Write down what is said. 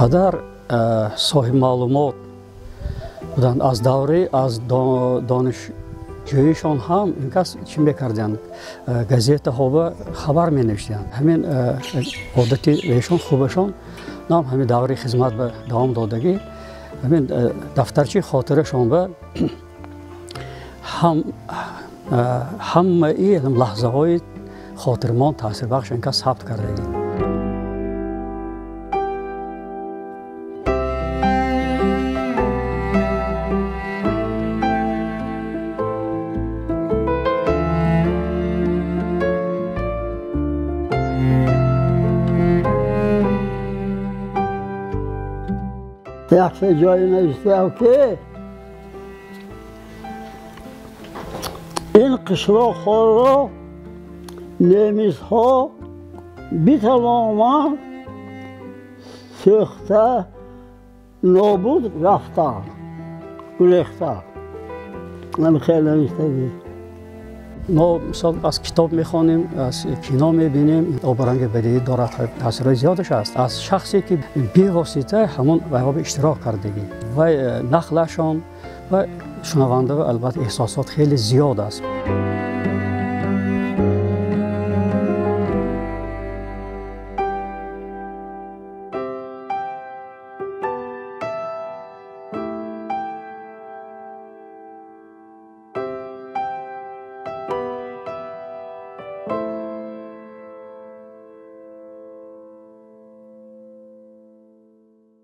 Падар соҳиби маълумот буданд аз даври аз донишҷӯишон ҳам ин кас чӣ мекарданд? Газетаҳо ба хабар менавиштанд. Ҳамин одати эшон хубашон нам ҳамин даври хизмат ба давом додагӣ ҳамин дафтарчи хотирашон ба ҳамаи лаҳзаҳои хотирмон таъсирбахш ин кас сабт кардагӣ. Як ҷое навиштаам, ки ин қишлоқҳоро немисҳо битавонанд сӯхта нобуд рафтанд, гурехтанд. Ман хеле навиштагӣ. Мо мисол аз китоб мехонем, аз кино мебинем, обранги бадеӣ дорад, таъсирҳои зиёдаш аст. Аз шахсе ки бевосита ҳамон вайҳо иштирок кардагӣ ва нақлашон ва шунаванда албатта эҳсосот хеле зиёд аст.